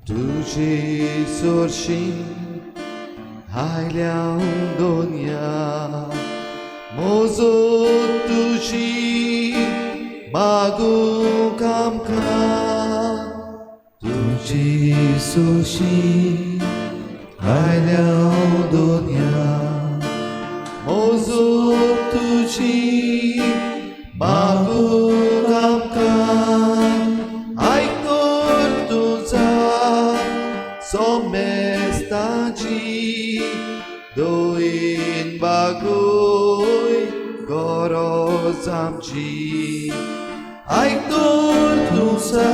तुजी सोरशी आयल्या दोनया मोजो तुजी मागूंक आमकां. तुजी सोशी आयल्या दोनया मोजो तुजी मागूंक आमकां. आयकोर तुजा सोमेस्ताची दोन बागोय गरज आमची. आयकोर तुजा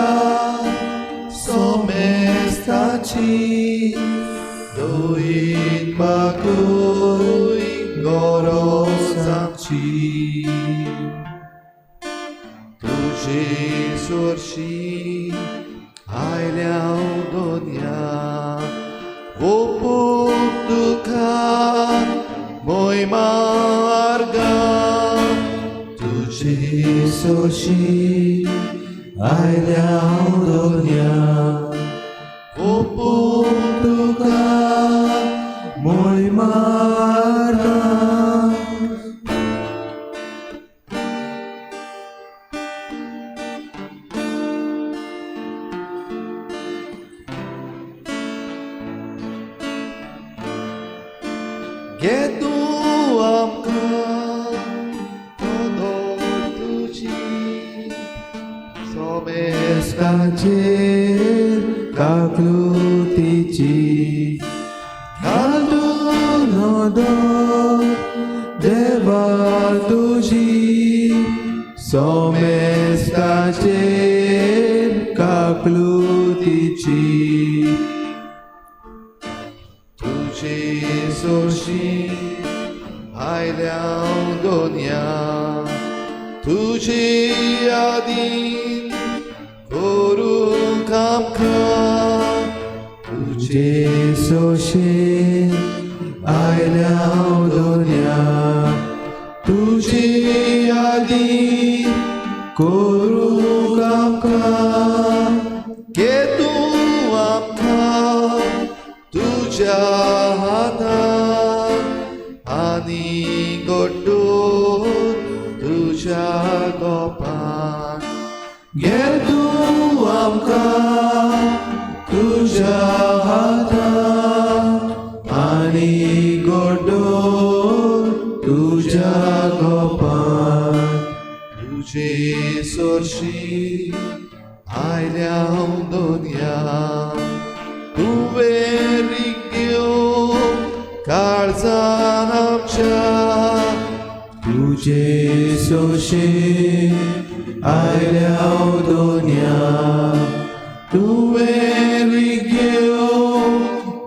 सोमेस्ताची दोन बागोय गरज आमची. तुजी सोरशी आयल्या दोनया ओपूक तुका मोय मार्गा. तुजी सोशी आयल्या दोनया ओपूक तुका मोय मार्गा. घे तूं आमकां नदर तुजी सोमेस्ताचेर ताचेर काकलुतीची घाल तूं नदर देवा तुजी सोमेस्ताचेर काकलुतीची. तुजी सोशी आयल्या दोनया तुजी यादीन करूंक आमकां. तुजे सोशे आयल्या दोनया तुजी यादी करूंक आमकां. घे तूं आमकां तुज्या हातान आनी गोड्डून तुज्या गोपान. घे तूं आमकां तुज्या हातान आनी गोडोर तुज्या गोपान. तुजे सोरशी आयल्या दोनया तुवें रिग्यो काळजान आमच्या. तुजे सोशे आयल्या दोनया तुवें रिग्यो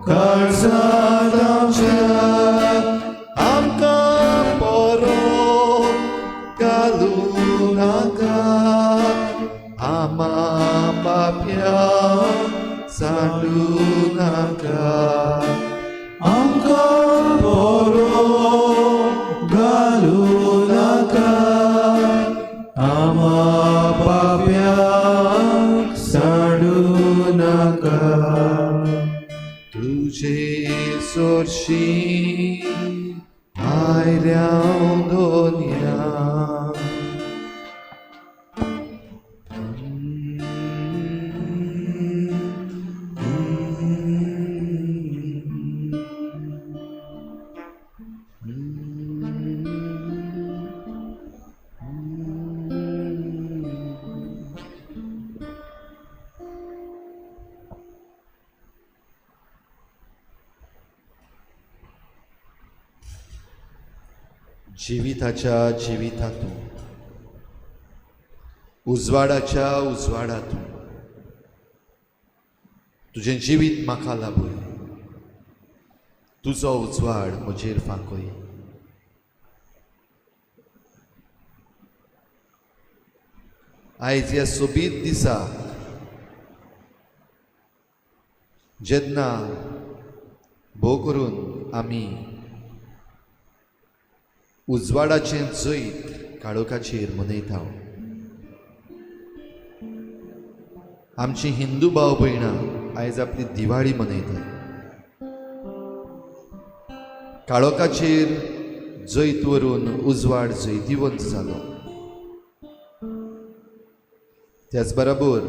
काळजान आमच्या. आमकां बरो घालूं नाका आमा पापया सांडू नाका. आमकां बरो घालूं नाका आमा पाप्यांक सांडू नाका. तुजे सोरशी आयल्या दोनया. जिविताच्या जिवितातून, उजवाडाच्या उजवाडातून तुजें जिवीत म्हाका लाभय. तुजो उजवाड म्हजेर फांकय. आयज ह्या सोबीत दिसा जेन्ना भोव करून आमी उजवाडाचें जैत काळोखाचेर मनयता, आमची हिंदू भाव भयणां आयज आपली दिवाळी मनयतात. काळोखाचेर जैत व्हरून उजवाड जैतिवंत जालो. त्याच बरोबर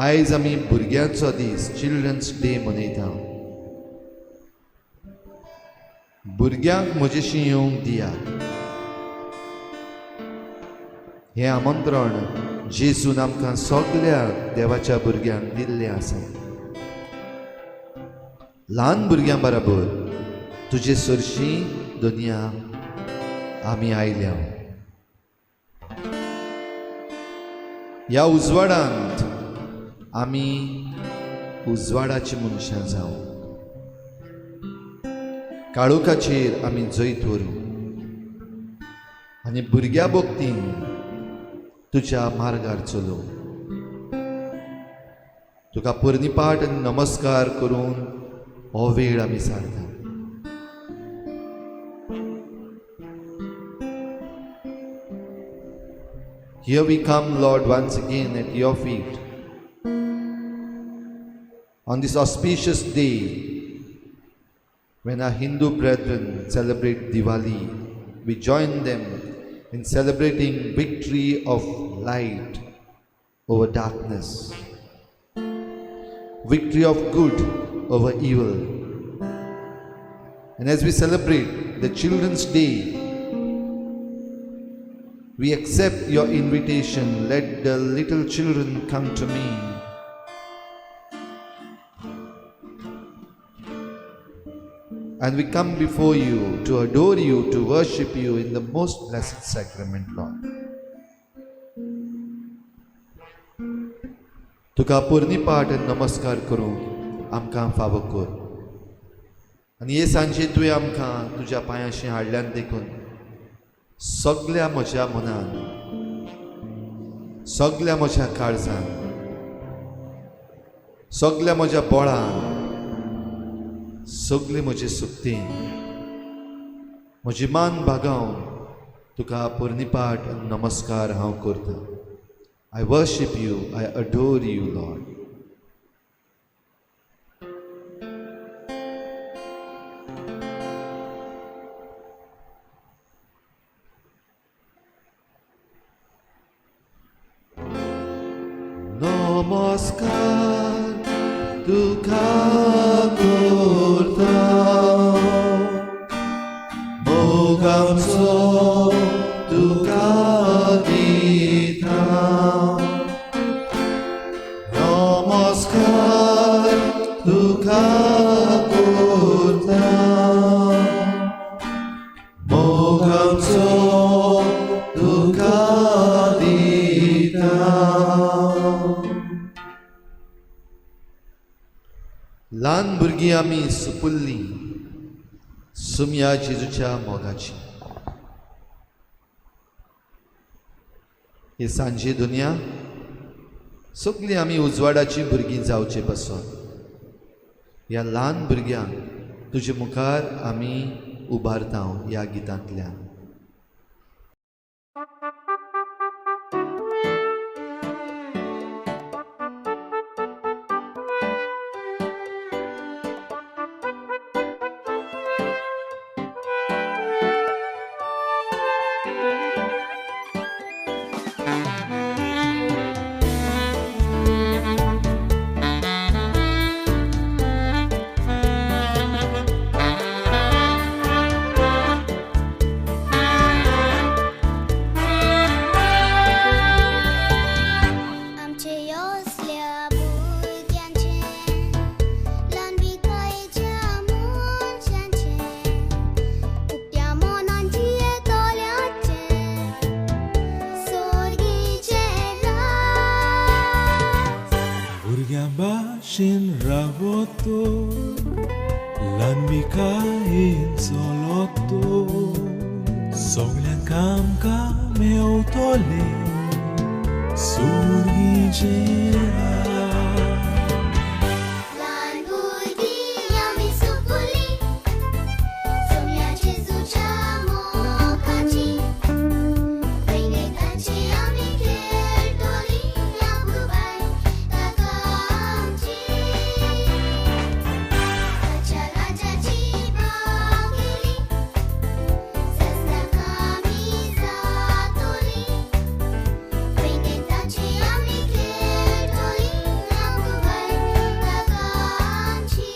आयज आमी भुरग्यांचो दीस चिल्ड्रन्स डे मनयता. भुरग्यांक म्हजेशी येवंक दियात हें आमंत्रण जेजून आमकां सगल्या देवाच्या भुरग्यांक दिल्लें आसा. ल्हान भुरग्यां बराबर तुजे सरशी दुनिया आमी आयल्या. ह्या उजवाडांत आमी उजवाडाची मनशां जावं. काळोखाचेर आमी जैत व्हरूं आनी भुरग्या भक्तीन तुज्या मार्गार चलोवं. तुका पर्निपाट आनी नमस्कार करून हो वेळ आमी सारता. Here we come, Lord, once again at your feet. On this auspicious day, when our Hindu brethren celebrate Diwali, we join them in celebrating victory of light over darkness, victory of good over evil. And as we celebrate the Children's Day, we accept your invitation. Let the little children come to me. And we come before you to adore you, to worship you in the most blessed sacrament, Lord. तुका पुर्णीपाठ आनी नमस्कार करूंक आमकां फावो कर आनी हे सांजे तुवें आमकां तुज्या पांयाशी हाडल्यान देखून सगल्या म्हज्या मनान, सगल्या म्हज्या काळजान, सगल्या म्हज्या बळान, सगली म्हजी सुक्तीन म्हजी मान बागावन तुका पुर्णीपाठ आनी नमस्कार हांव करतां. I worship you, I adore you, Lord. नमस्कार तुका करता, मोग आमचो तुका दिता. नमस्कार तुका करता, मोग आमचो तुका दिता. ल्हान भुरगीं आमी सुपुल्लीं सुमया जेजूच्या मोगाची. हे सांजे दुनिया सगळीं आमी उजवाडाची भुरगीं जावचे पासत ह्या ल्हान भुरग्यांक तुजे मुखार आमी उबारता ह्या गितांतल्यान. आमचे असल्या भुरग्यांचे ल्हानविकायेच्या मनशांचे उकत्या मनान जियेतल्यांचे सर्गीचें राज. भुरग्यां भाशेन रावतो, ल्हानविकायेन चलतो, सगळ्यांक आमकां मेवतलें. सुर्गीचें राज. ल्हान भुरगीं आमी सुपुल्लीं, सोम्या जेजूच्या मोगाचीं. वेंगेताची आमी खेळटलीं, अपुरबाय ताका आमची. ताच्या राजाची बागेली, सजनाक आमी जातोली. वेंगेताची आमी खेळटलीं, अपुरबाय ताका आमची.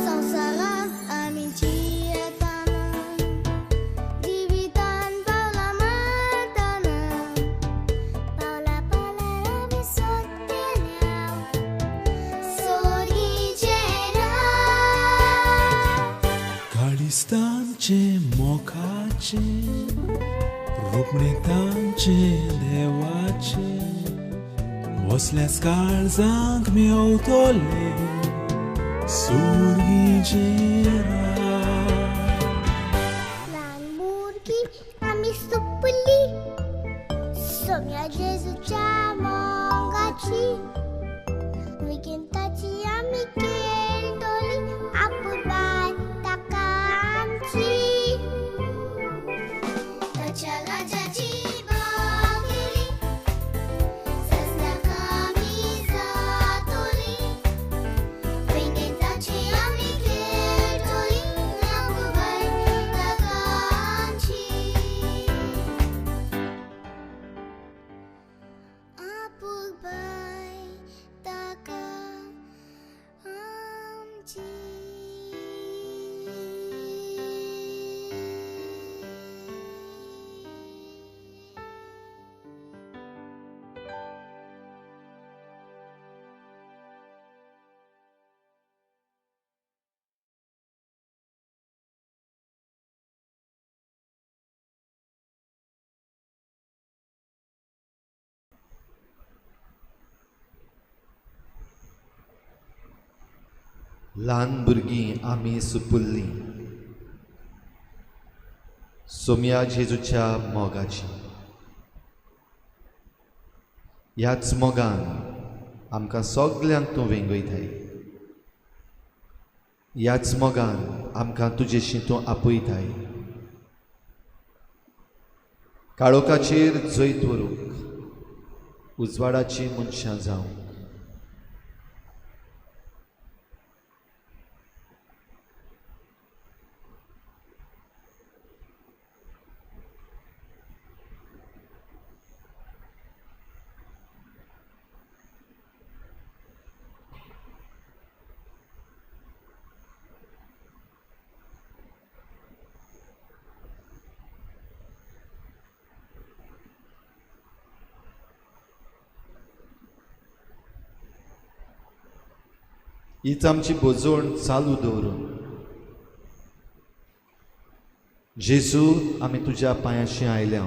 संवसारांत आमी जियेतना, जिवितान पावलां मारतना, पावला पावलार आमी सोदतल्या सोगीचें राज. काळिस्तांचें मोखाचें रुपणें तांचें देवाचें, वसल्यास काळजांक मेवतलें सुर्गीचें राज. ल्हान भुरगीं आमी सुपुल्लीं, सोम्या जेजूच्या मोगाची. वेंगेताची आमी खेळटलीं, अपुरबाय ताका आमची. ताच्या राजाची बागेली, सजनाक आमी जातोली. वेंगेताची आमी खेळटलीं, अपुरबाय ताका आमची. अपुरबाय ताका आमची. ल्हान भुरगीं आमी सुपुल्लीं, सोम्या जेजूच्या मोगाची. ह्याच मोगान आमकां सगल्यांक तूं वेंगयताय, ह्याच मोगान आमकां तुजेशी तूं आपयताय. काळोखाचेर जैत व्हरूंक उजवाडाची मनशां जावंक. हीच आमची भोजवण चालू दवरून जेजू आमी तुज्या पांयाशी आयल्या.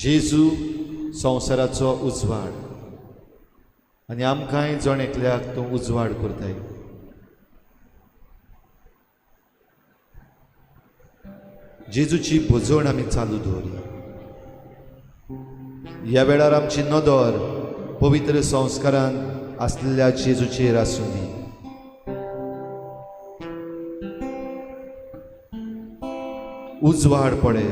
जेजू संवसाराचो उजवाड आनी आमकांय जण एकल्याक तूं उजवाड करताय. जेजूची भोजवण आमी चालू दवरया. ह्या वेळार आमची नदर पवित्र संस्कारान आसलेल्या जेजूचेर आसूं दी. उजवाड पडे.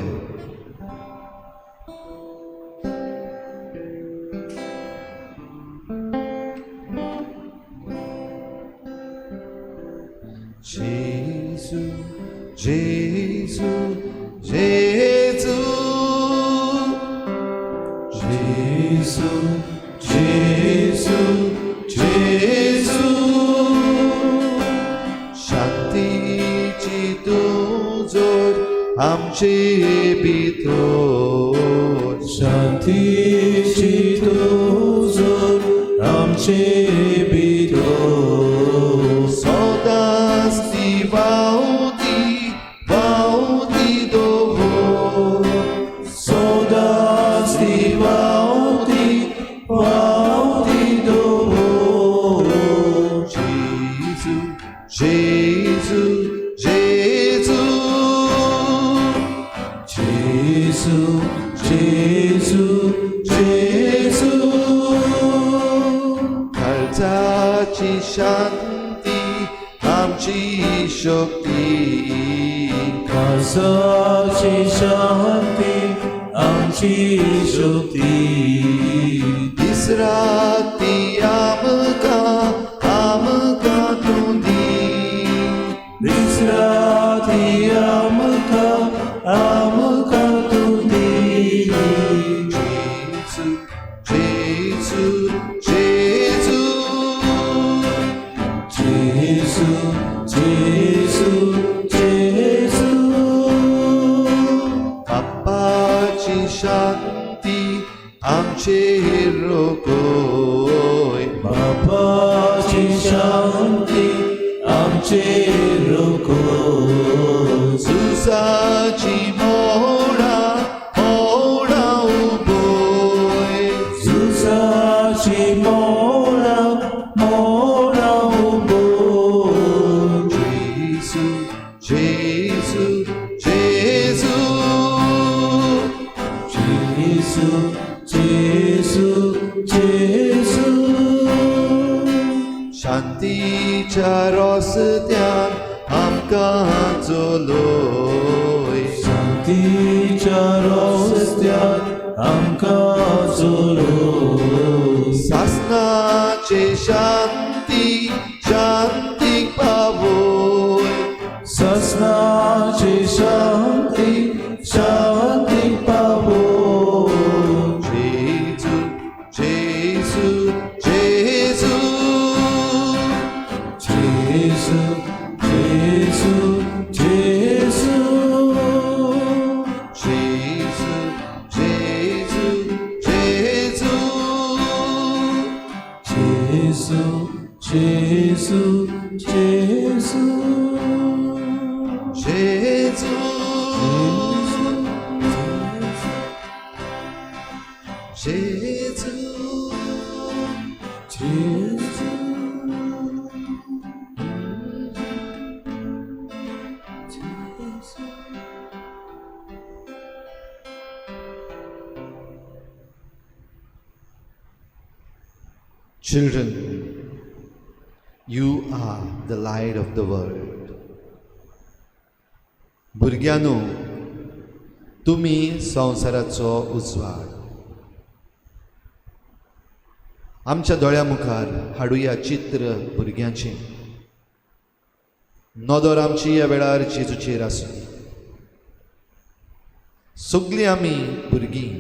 जेजू जेजू जेजू जेजू जेजू जेजू. शांतीची तूं जोर आमचे भितर, शांतीची तूं जोर आमचे भितर, सदांच ती व्हांवती व्हांवती दवर, सदांच ती व्हांवती व्हांवती दवर. जेजू जेजू जेजू, जेजू जेजू जेजू. काळजाची शांती आमची शक्ती, काळजाची शांती आमची शक्ती, दीस राती आमकां आमकां तूं दी, दीस राती आमकां आमकां तूं दी. जेजू जेजू जेजू, जेजू जेजू जेजू. बाप्पाची शांती आमचेर रोखय, बापाची शांती आमचेर रोखय, झुजाची मोडां मोडां उबय, झुजाची मोडां मोडां उबय. जेजू जेजू जेजू, जेजू जेजू जेजू. शांतीच्या रस्त्यान आमकां चलय, शांतीच्या रस्त्यार आमकां चलोय, सासनाचे शांती शांतीक पावय, सासनाची शांती शांती पावय. जेजू जेजू जेजू, जेजू जेजू जेजू. जेजू जेजू जेजू, जेजू जेजू जेजू. जेजू जेजू. जेजू. Children, you are the light of the world. भुरग्यांनो, तुमी संवसाराचो उजवाड. आमच्या दोळ्या मुखार हाडुया चित्र भुरग्यांचें. नदर आमची ह्या वेळार जेजूचेर आसूं. सगलीं आमी भुरगीं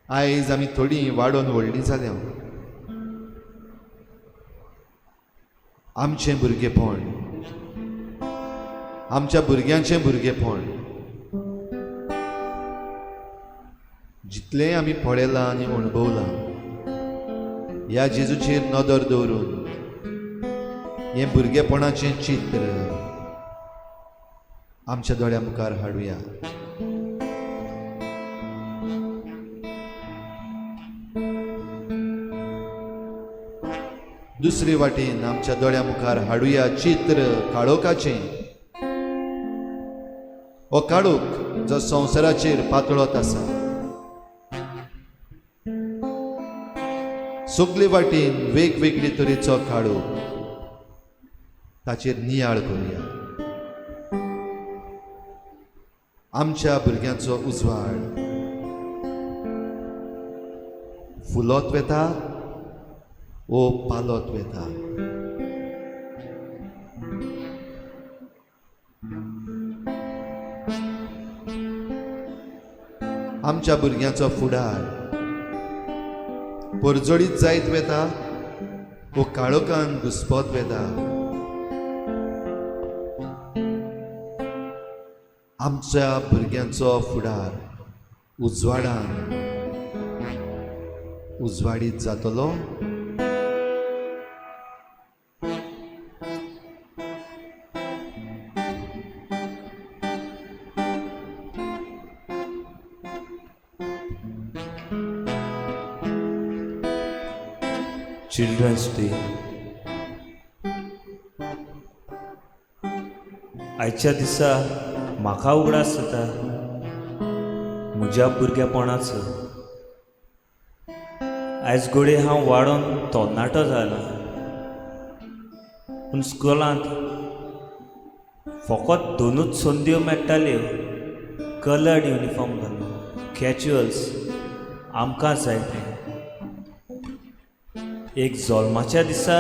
आयज आमी थोडीं वाडोवन व्हडलीं जाल्या. आमचें भुरगेपण, आमच्या भुरग्यांचें भुरगेपण जितलें आमी पळयलां आनी अणभवलां, ह्या जेजूचेर नदर दवरून हें भुरगेपणाचें चित्र आमच्या दोळ्या मुखार हाडुया. दुसरे वाटेन आमच्या दोळ्या मुखार हाडुया चित्र काळोखाचें. हो काळोख जो संवसाराचेर पातळत आसा, सगले वाटेन वेगवेगळे तरेचो काळोख, ताचेर नियाळ करुया. आमच्या भुरग्यांचो उजवाड फुलत वेता ओ पालत वेता. आमच्या भुरग्यांचो फुडार परजळीत जायत वेता वो काळोखान घुसपत वेता. आमच्या भुरग्यांचो फुडार उजवाडान उजवाडीत जातलो. चिल्ड्रन्स डे आयच्या दिसा म्हाका उगडास जाता म्हज्या भुरगेपणाचो. आयज घडये हांव वाडोन तरणाटो जाला, पूण स्कुलांत फकत दोनूच संद्यो मेळटाल्यो कलर्ड युनिफॉर्म घालून कॅज्युअल्स आमकां जाय तें. एक जल्माच्या दिसा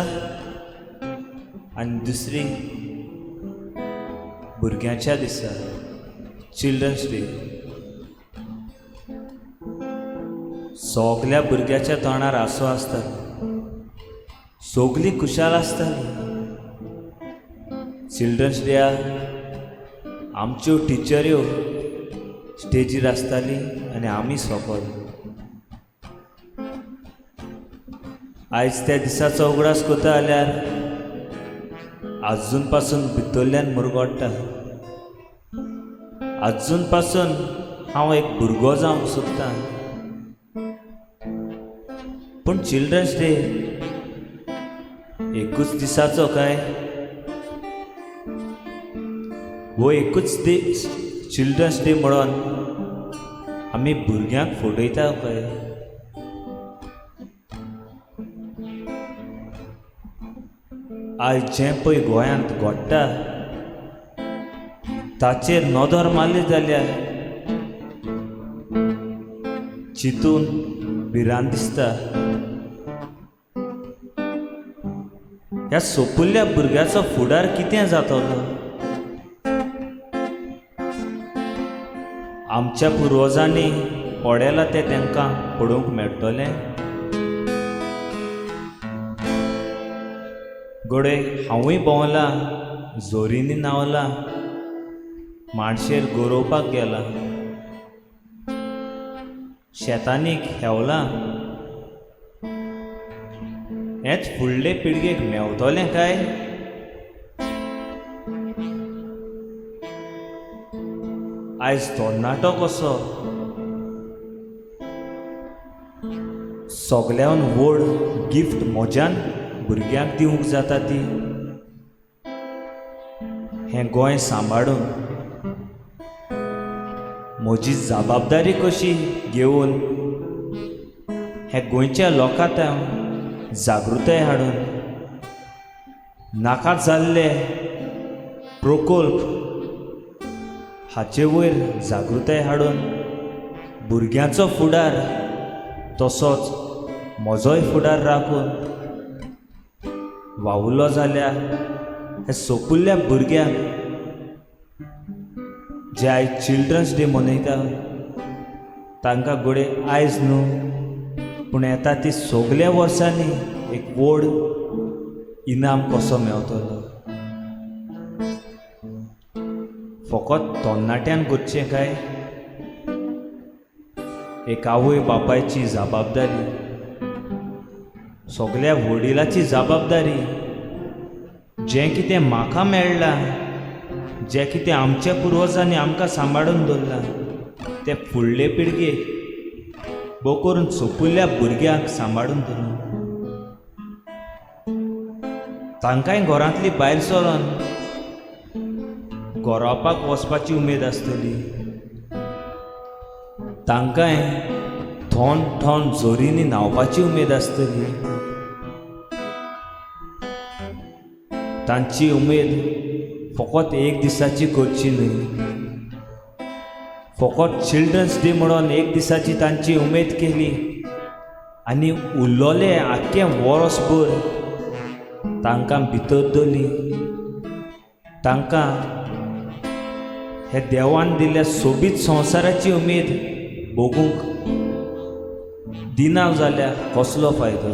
आनी दुसरी भुरग्यांच्या दिसा, चिल्ड्रन्स डे. सगल्या भुरग्याच्या तोंडार हांसो आसतालो, सगलीं खुशाल आसतालीं. चिल्ड्रन्स डेया आमच्यो टिचऱ्यो स्टेजीर आसताली आनी आमी सोंपल. आयज त्या दिसाचो उगडास करता जाल्यार आजून पासून भितरल्यान मुरगोडटा. आजून पासून हांव एक भुरगो जावंक सोदतां. पूण चिल्ड्रन्स डे एकूच दिसाचो काय? हो एकूच दीस चिल्ड्रन्स डे म्हणून आमी भुरग्यांक फटयता काय? आयज जें पळय गोंयांत घडटा ताचेर नदर मारली जाल्यार चिंतून भिरांत दिसता. ह्या सोपुल्ल्या भुरग्याचो फुडार कितें जातलो? आमच्या पुर्वजांनी पडयलां तें तांकां पडोवंक मेळटलें? घडये हांवूय भोंवलां, जोरींनी न्हांवलां, माणशेर गरोवपाक गेलां, शेतांनी खेवलां. हेंच फुडले पिळगेक मेवतलें काय? आयज तरणाटो कसो सगल्यान व्हड गिफ्ट म्हज्यान भुरग्यांक दिवंक जाता ती हें गोंय सांबाळून म्हजी जबाबदारी कशी घेवन हे गोंयच्या लोकांत जागृताय हाडून नाका जाल्ले प्रकल्प हाचे वयर जागृताय हाडून भुरग्यांचो फुडार तसोच म्हजोय फुडार राखून वावुरलो जाल्यार हे सोपुल्ल्या भुरग्यांक जे आयज चिल्ड्रन्स डे मनयता तांकां घडये आयज न्हू पूण येता ती सगल्या वर्सांनी एक व्हड इनाम कसो मेवतलो. फकत तरणाट्यान करचें काय एक आवय बापायची जबाबदारी, सगल्या वडिलाची जबाबदारी. जें कितें म्हाका मेळ्ळां, जें कितें आमच्या पुर्वजांनी आमकां सांबाळून दवरलां तें फुडले पिळगेक भोव करून सोपुल्ल्या भुरग्यांक सांबाळून दवरून तांकांय घरांतली भायर सरोन गरोवपाक वचपाची उमेद आसतली. तांकांय थोंड थोंड जोरींनी न्हांवपाची उमेद आसतली. तांची उमेद फकत एक दिसाची करची न्हय, फकत चिल्ड्रन्स डे म्हणून एक दिसाची तांची उमेद केली आनी उरलोलें आख्खें वर्सभर तांकां भितर दवरली. तांकां हे देवान दिल्ल्या सोबीत संवसाराची उमेद भोगूंक दिना जाल्यार कसलो फायदो?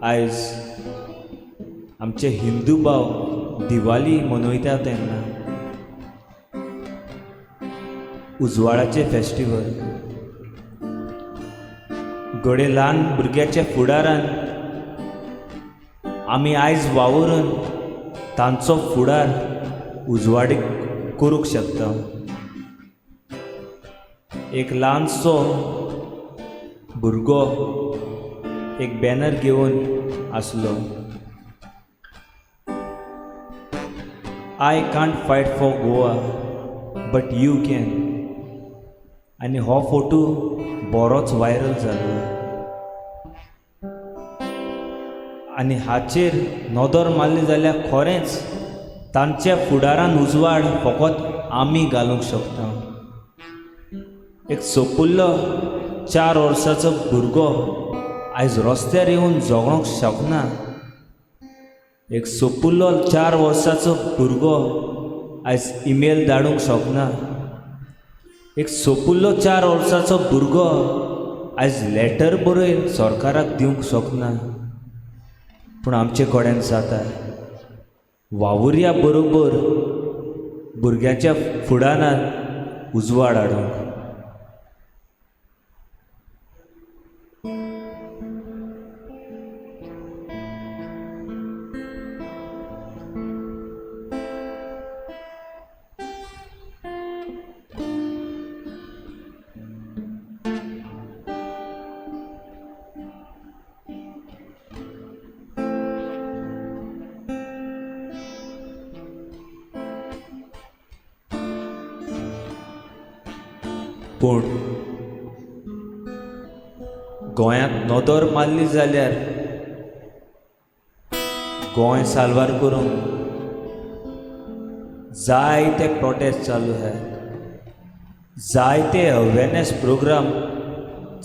आयज आमचे हिंदू भाव दिवाली मनयता तेन्ना उजवाडाचें फेस्टिवल, घडये ल्हान भुरग्याच्या फुडारान आमी आयज वावरून तांचो फुडार उजवाडीक करूंक शकता. एक ल्हानसो भुरगो एक बॅनर घेवन आसलो, I can't fight for Goa but you can. आनी हो फोटो बरोच वायरल जाल्लो आनी हाचेर नदर मारली जाल्यार खरेंच तांच्या फुडारान उजवाड फकत आमी घालूंक शकता. एक सोपुल्लो 4 वर्सांचो भुरगो आयज रस्त्यार येवन झगडोंक शकना. एक सोपुल्लो 4 वर्सांचो भुरगो आयज इमेल धाडूंक शकना. एक सोपुल्लो 4 वर्सांचो भुरगो आयज लेटर बरोवन सरकाराक दिवंक शकना. पूण आमचे कडेन जाता. वावुरया बरोबर भुरग्यांच्या फुडारान उजवाड हाडूंक. पूण गोंयांत नदर मारली जाल्यार गोंय साल्वार करूंक जायते प्रोटेस्ट चालू आसात, जायते अवेरनेस प्रोग्राम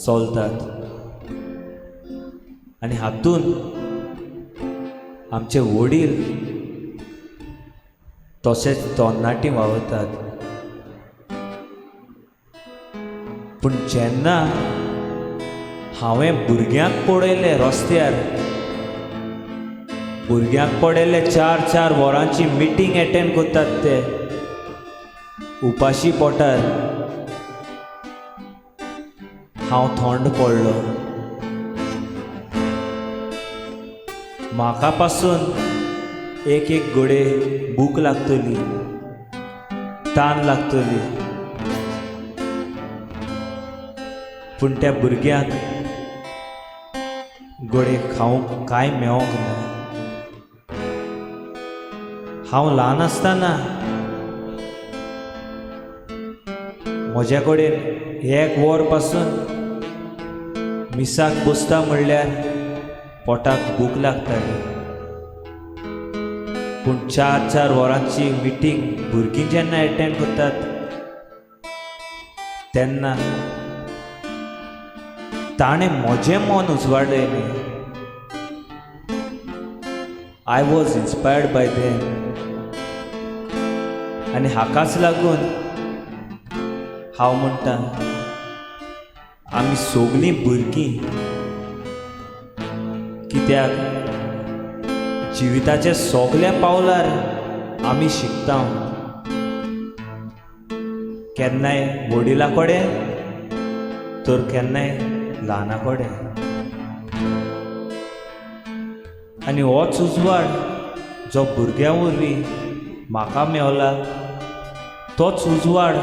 चलतात आनी हातूंत आमचे वडील तशेंच तरणाटीं वावरतात. पूण जेन्ना हांवें भुरग्यांक पळयलें रस्त्यार, भुरग्यांक पळयलें 4-4 वरांची मिटींग एटेंड करतात ते उपाशी पोटार, हांव थंड पडलो. म्हाका पासून एक एक घडये भूक लागतली, तान लागतली, पूण त्या भुरग्यांक घडये खावंक कांय मेळोंक ना. हांव ल्हान आसतना म्हज्या कडेन 1 वर पासून मिसाक बसता म्हणल्यार पोटाक भूक लागताली. पूण 4-4 वरांची मिटींग भुरगीं जेन्ना एटेंड करतात तेन्ना ताणें म्हजें मन उजवाडलें. I was inspired by them. आनी हाकाच लागून हांव म्हणटा आमी सगलीं भुरगीं कित्याक जिविताच्या सगल्या पावलार आमी शिकता, केन्नाय वडिलां कडेन तर केन्नाय ल्हाना कडेन. आनी होच उजवाड जो भुरग्यां वरवीं म्हाका मेवला तोच उजवाड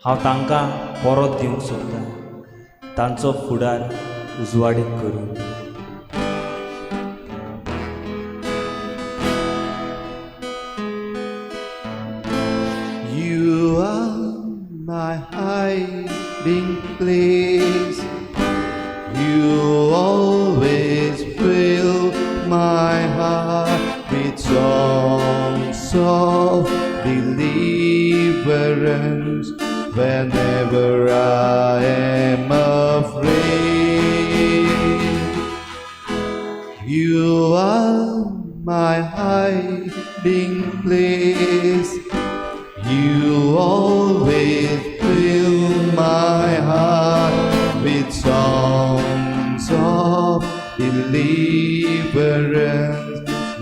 हांव तांकां परत दिवंक सोदतां, तांचो फुडार उजवाडीत करूंक. You are my hiding place. You always fill my heart with songs of deliverance whenever I am afraid. You are my hiding place. always fill my heart with songs of deliverance.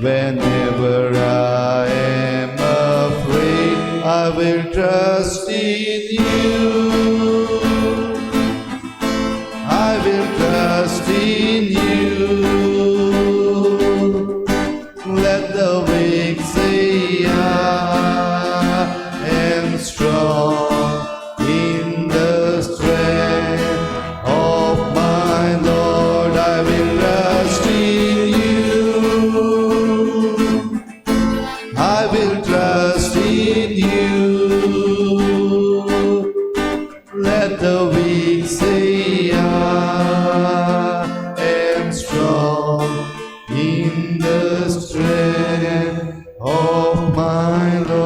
Whenever I am afraid, I will trust in you. I will trust in you. Let the weak say, I am strong in the strength of my Lord. I will trust in you. I will trust in you. Let the weak say, I am strong in the strength of my Lord.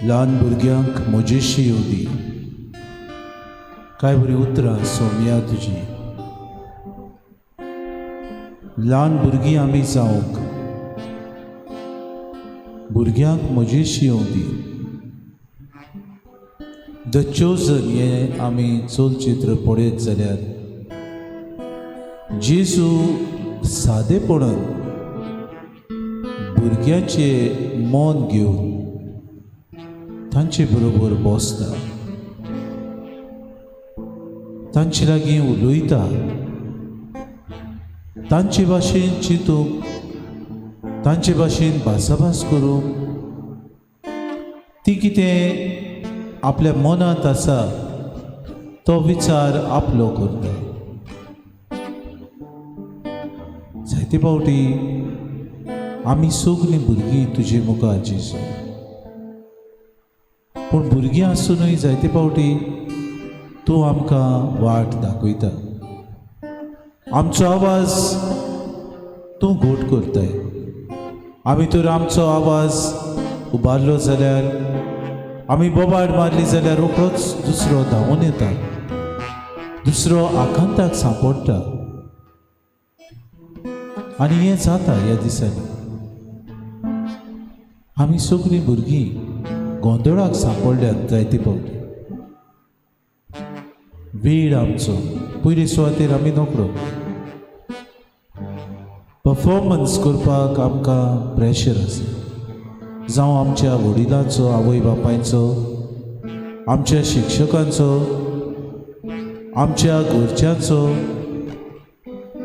ल्हान भुरग्यांक म्हजेशी येवं दी. काय बरीं उतरां सोम्या तुजी. ल्हान भुरगीं आमी जावंक, भुरग्यांक म्हजेशी येवं दी. The chosen हें आमी चलचित्र पळयत जाल्यार जेजू सादेपणान भुरग्यांचें मन घेवन तांचे बरोबर बसता, तांचे लागीं उलयता, तांचे भाशेन चिंतूंक, तांचे भाशेन भासाभास करूंक, ती कितें आपल्या मनांत आसा तो विचार आपलो करता. जायते फावटी आमी सगलीं भुरगीं तुजे मुखार जेजू, पूण भुरगीं आसुनूय जायते फावटी तूं आमकां वाट दाखयता, आमचो आवाज तूं घोट करताय. आमी तर आमचो आवाज उबारलो जाल्यार, आमी बोबाड मारली जाल्यार रोखडोच दुसरो धांवून येता, दुसरो आकांताक सांपडटा. आनी हें जाता ह्या दिसांनी. आमी सगळीं भुरगीं गोंदळाक सांपडल्यात जायते फावटी. वेळ आमचो पयले सुवातेर आमी नकळो, परफॉर्मन्स करपाक आमकां प्रेशर आसा, जावं आमच्या वडिलांचो, आवय बापायचो, आमच्या शिक्षकांचो, आमच्या घरच्यांचो,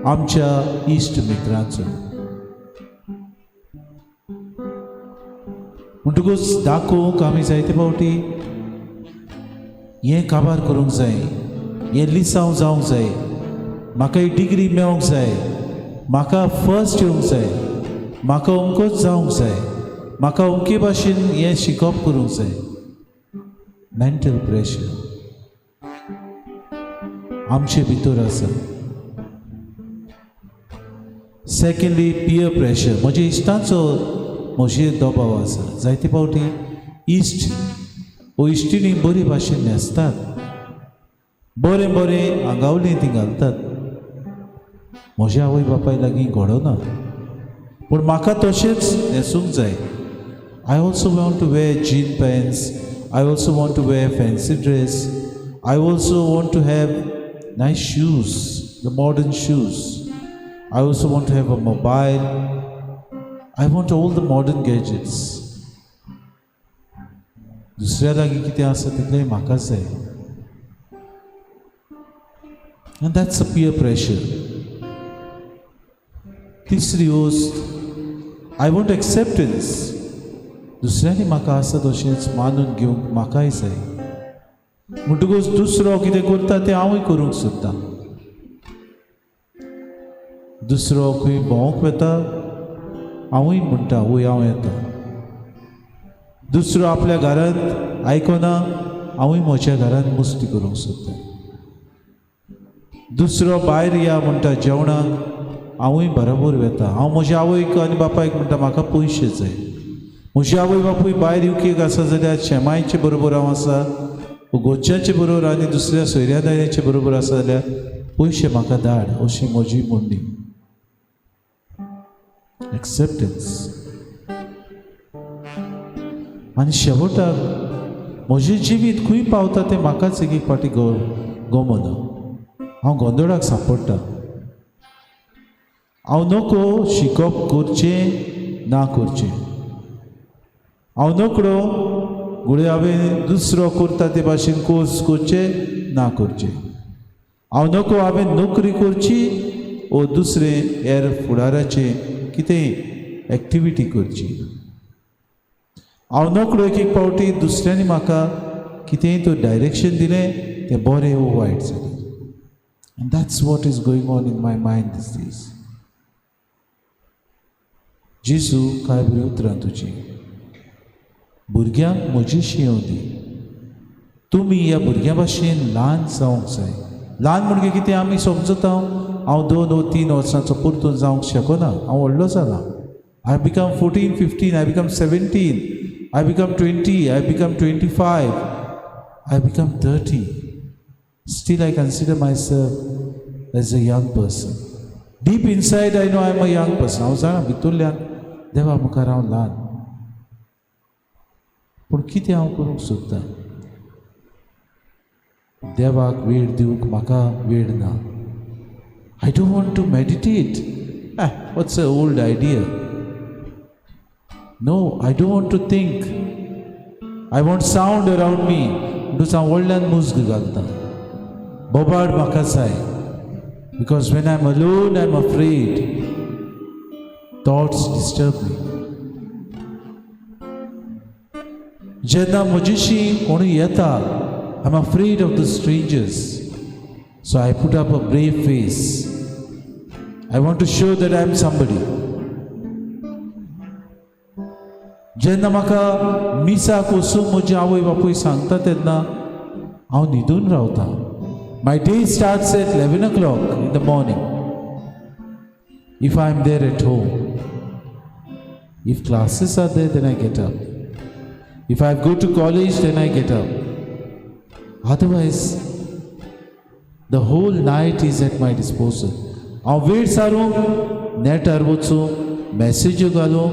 आमच्या इश्ट मित्रांचो. म्हणटकूच दाखोवंक आमी जायते फावटी हें काबार करूंक जाय, हें लिसांव जावंक जाय, म्हाका ही डिग्री मेळोंक जाय, म्हाका फर्स्ट येवंक जाय, म्हाका अमकोच जावंक जाय, म्हाका अमके भाशेन हें शिकप करूंक जाय. मेंटल प्रेशर आमचे भितर आसा. Secondly, peer pressure. म्हज्या इश्टांचो म्हजेर दबाव आसा. जायते फावटी इश्ट वो इश्टिणी बरे भाशेन न्हेसतात, बरें बरें आंगावलें ती घालतात. म्हज्या आवय बापाय लागीं घडना, पूण म्हाका तशेंच न्हेसूंक जाय. I also want to wear jean pants, I also want to wear fancy dress, I also want to have nice shoes, the modern shoes, I also want to have a mobile, I want all the modern gadgets. दुसऱ्या लागीं कितें आसा तितलें म्हाका जाय. And that's a peer pressure. तिसरी वस्त, I want acceptance. दुसऱ्यांनी म्हाका आसा तशेंच मानून घेवंक म्हाकाय जाय. म्हणटकूच दुसरो कितें करता तें हांवूय करूंक सोदतां. दुसरो खंय भोंवंक वता, हांवूय म्हणटा वय हांव येता. दुसरो आपल्या घरांत आयकना, हांवूय म्हज्या घरांत मस्ती करूंक सोदता. दुसरो भायर या म्हणटा जेवणाक, हांवूय बरोबर वता. हांव म्हज्या आवयक आनी बापायक म्हणटा म्हाका पयशे जाय. म्हजी आवय बापूय भायर युकेक आसा जाल्यार शेमायचे बरोबर हांव आसा. गोच्याचे बरोबर आनी दुसऱ्या सोयऱ्या दायऱ्याचे बरोबर आसा जाल्यार पयशे म्हाका धाड, अशी म्हजी म्हणणी. एक्सेप्टन्स. आनी शेवटाक म्हजें जिवीत खंय पावता तें म्हाकाच एक एक फावटी गमना. हांव गोंदळाक सांपडटा. हांव नको शिकप करचें ना करचें, हांव नकळो घडये हांवें दुसरो करता ते भाशेन कोर्स करचें ना करचें, हांव नको हांवें नोकरी करची ओ दुसरें हेर फुडाराचें कितेंय एक्टिविटी करची. हांव नकळो एक एक फावटी दुसऱ्यांनी म्हाका कितेंय तर डायरेक्शन दिलें तें बरें वो वायट जालें. And that's what is going on in my mind these days. जेजू, काय बरीं उतरां तुजीं. भुरग्यांक म्हजीशी येवं दी. तुमी ह्या भुरग्यां भाशेन ल्हान जावंक जाय. ल्हान म्हणजे कितें आमी समजता, हांव 2 वो 3 वर्सांचो परतून जावंक शकना, हांव व्हडलो जाला. I become 14, 15, I become 17, I become 20, I become 25, I become 30. Still I consider myself as a young person. Deep inside I know I am a young person. हांव जाणा भितरल्यान देवा मुखार हांव ल्हान, पूण कितें हांव करूंक सोदतां? देवाक वेळ दिवंक म्हाका वेळ ना. I don't want to meditate. What's a old idea. No, I don't want to think. I want sound around me. म्हणटूच हांव व्हडल्यान मुज्ग घालता. बोबाड म्हाका जाय, because when I am alone I am afraid. Thoughts disturb me. जेन्ना म्हजेशी कोणूय येता, I am afraid of the strangers. So I put up a brave face. I want to show that I am somebody. जेन्ना म्हाका मिसाक वचूंक म्हजी आवय बापूय सांगता तेन्ना हांव न्हिदून रावता. My day starts at 11 o'clock in the morning if I am there at home. If classes are there, then I get up. If I go to college, then I get up. Otherwise the whole night is at my disposal. हांव वेळ सारूंक नेटार वचूं, मॅसेज्यो घालूं,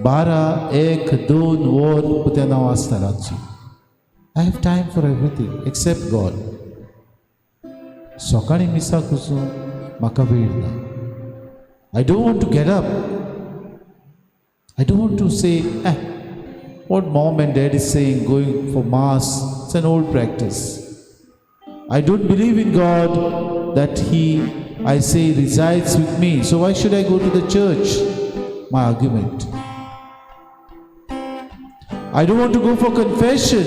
12, 1, 2 वर तेन्ना हांव आसता रातचो. I have time for everything except God. सकाळीं मिसाक वचूं म्हाका वेळ ना. I don't want to get up. I don't want to say what mom and dad is saying, going for mass, it's an old practice. I don't believe in God that He, I say, resides with me. So why should I go to the church? My argument. I don't want to go for confession.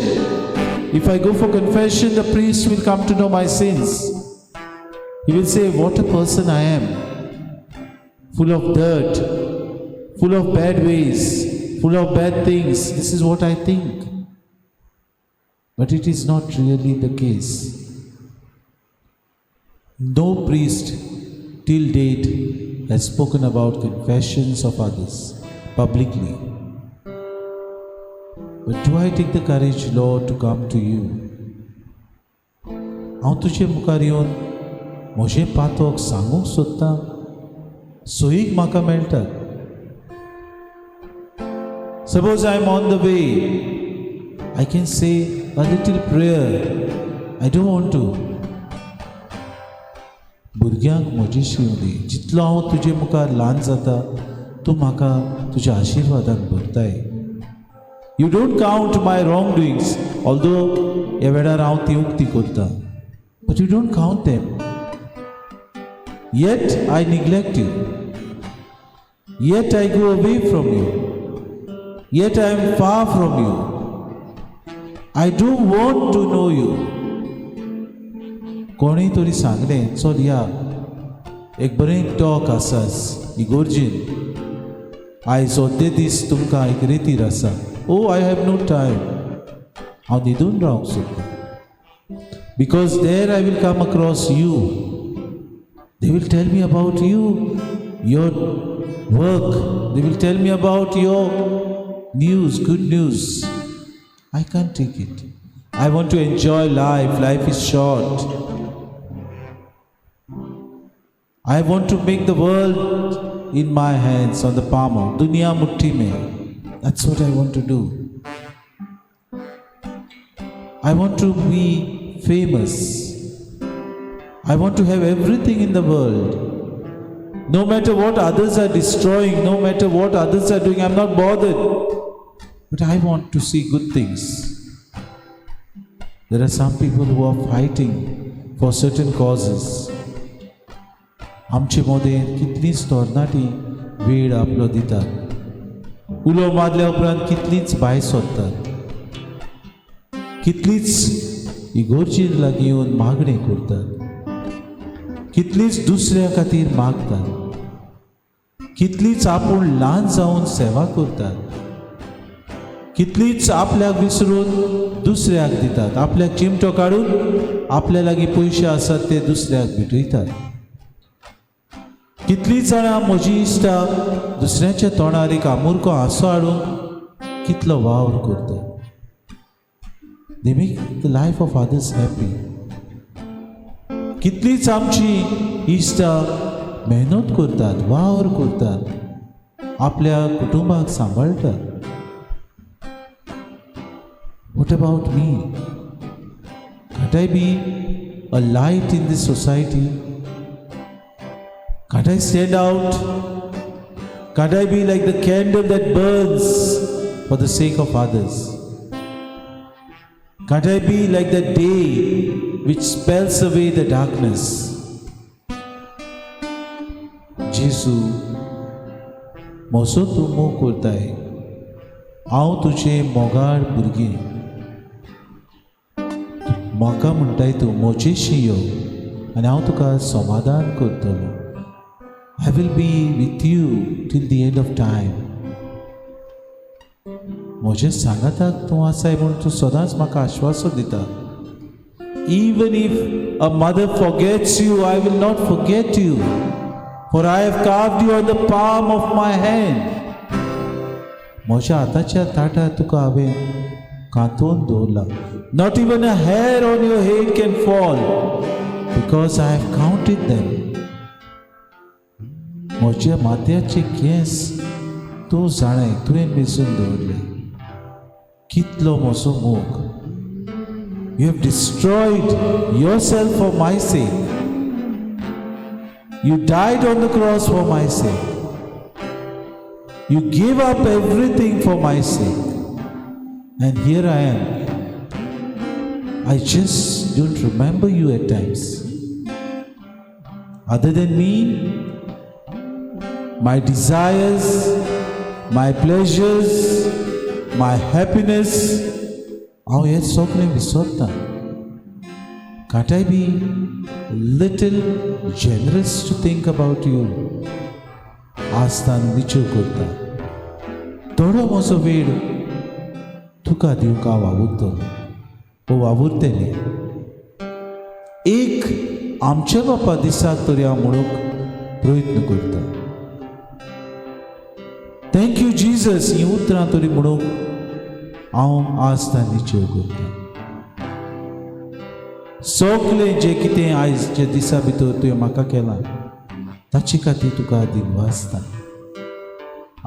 If I go for confession, the priest will come to know my sins. He will say, what a person I am. Full of dirt, full of bad ways, full of bad things. This is what I think. But it is not really the case. No priest till date has spoken about confessions of others publicly. But do I take the courage, Lord, to come to you? हांव तुजे मुखार येवन म्हजें पातक सांगूंक सोदतां, सोयीक म्हाका मेळटा. Suppose I am on the way, I can say a little prayer. I don't want to. भुरग्यांक म्हजी दी. जितलो हांव तुजे मुखार ल्हान जाता, तूं म्हाका तुज्या आशिर्वादान भरताय. You don't count my wrong doings, although ह्या वेळार हांव ती उक्ती करता, but you don't count them. Yet I neglect you, yet I go away from you, yet I am far from you. I don't want to know you. कोणूय तरी सांगलें, चल या, एक बरें टॉक आसा इगोर्जीन, आयज अर्दे दीस तुमकां एक रेतीर आसा. Oh, I have no time. हांव न्हिदून रावंक सोदतां, because there I will come across you. They will tell me about you, your work. They will tell me about your news, good news. I can't take it. I want to enjoy life. Life is short. I want to make the world in my hands, on the palm of दुनिया मुट्ठी में. That's what I want to do. I want to be famous. I want to have everything in the world. No matter what others are destroying, no matter what others are doing, I'm not bothered. But I want to see good things. There are some people who are fighting for certain causes. आमचे मदें कितलींच तरणाटीं वेळ आपलो दितात, उलो मारल्या उपरांत कितलींच भायर सोदतात, कितलींच इगोर्जी लागीं येवन मागणें करतात, कितलींच दुसऱ्या खातीर मागतात, कितलींच आपूण ल्हान जावन सेवा करतात, कितलींच आपल्याक विसरून दुसऱ्याक दितात, आपल्याक चिमटो काडून आपल्या लागीं पयशे आसात ते दुसऱ्याक भेटयतात. कितलीं जाणां म्हजी इश्टां दुसऱ्याच्या तोंडार एक आमुरको हांसो हाडून कितलो वावर करता. They make the life of others happy. कितलींच आमची इश्टां मेहनत करतात, वावर करतात, आपल्या कुटुंबाक सांबाळटात. What about me? Can't I be a light in this society? Can't I stand out? Can't I be like the candle that burns for the sake of others? Can't I be like the day which spells away the darkness? जेजू, म्हजो तूं मोग करताय, हांव तुजें मोगाळ भुरगें. म्हाका म्हणटाय तूं म्हजेशी यो आनी हांव तुका समाधान करतलो. I will be with you till the end of time. म्हज्या सांगाताक तूं आसाय म्हूण तूं सदांच म्हाका आश्वासन दिता. Even if a mother forgets you, I will not forget you, for I have carved you on the palm of my hand. म्हज्या हाताच्या ताटार तुका हांवें कांतोवन दवरला. Not even a hair on your head can fall, because I have counted them. म्हज्या माथ्याचे केंस तूं जाणाय, तुवें मेजून दवरले. कितलो म्हजो मोग. You have destroyed yourself for my sake. You died on the cross for my sake. You gave up everything for my sake. And here I am. I just don't remember you at times. Other than me, my desires, my pleasures, my happiness, हांव हें सगळें विसरता. Can't I be little generous to think about you? आजतान विचार करता, थोडो म्हजो वेळ तुका दिवंक हांव वावुरतलो ओ वावुरतलें. एक आमच्या बापा दिसाक तरी हांव म्हणूंक प्रयत्न करता. Thank you Jesus ही उतरां तरी म्हणूंक हांव आज निश्चय करता. सगळें जें कितें आयज जे दिसा भितर तुवें म्हाका केलां ताचे खातीर तुका दिनवासता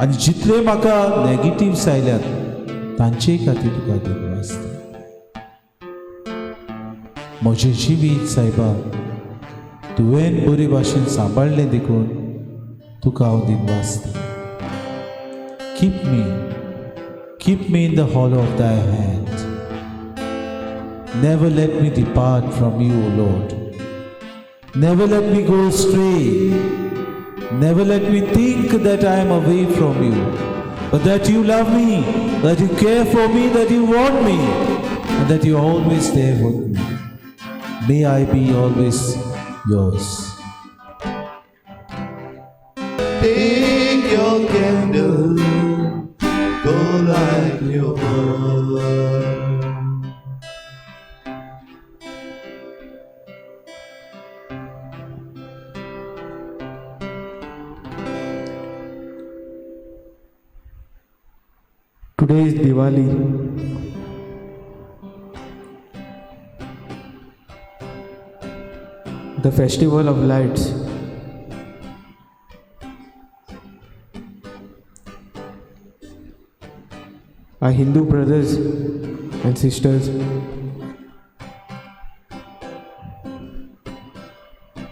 आनी जितले म्हाका नेगेटिव्स आयल्यात तांचे खातीर तुका दिनवासता. म्हजें जिवीत सायबा तुवें बरे भाशेन सांबाळ्ळें देखून तुका हांव दिनवासता. Keep me in the hollow of thy hand. Never let me depart from you, O Lord. Never let me go astray. Never let me think that I am away from you, but that you love me, that you care for me, that you want me, and that you are always there with me. May I be always yours. Take your candle, go light your world. Today is Diwali. the festival of lights. Our Hindu brothers and sisters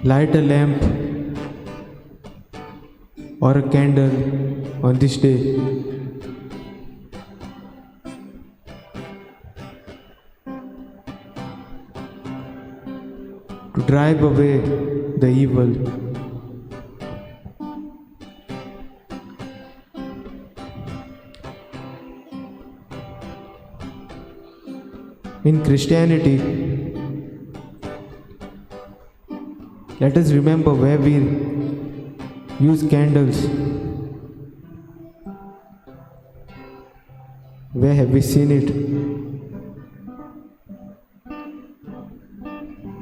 light a lamp or a candle on this day. To drive away the evil. In Christianity, let us remember where we use candles. Where have we seen it?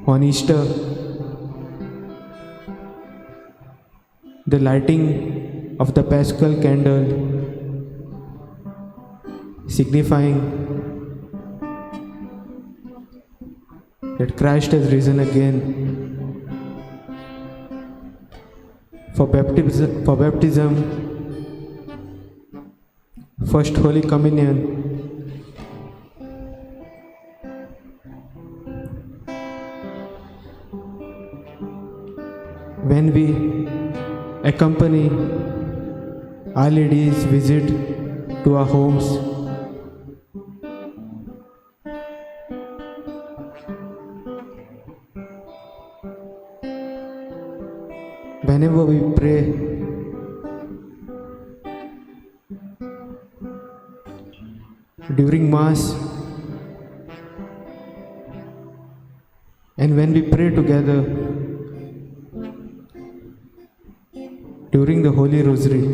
On Easter, the lighting of the Paschal candle signifying that Christ has risen again. For baptism, First Holy Communion, when we accompany Our Lady's visit to our homes, whenever we pray, during Mass, and when we pray together during the Holy Rosary,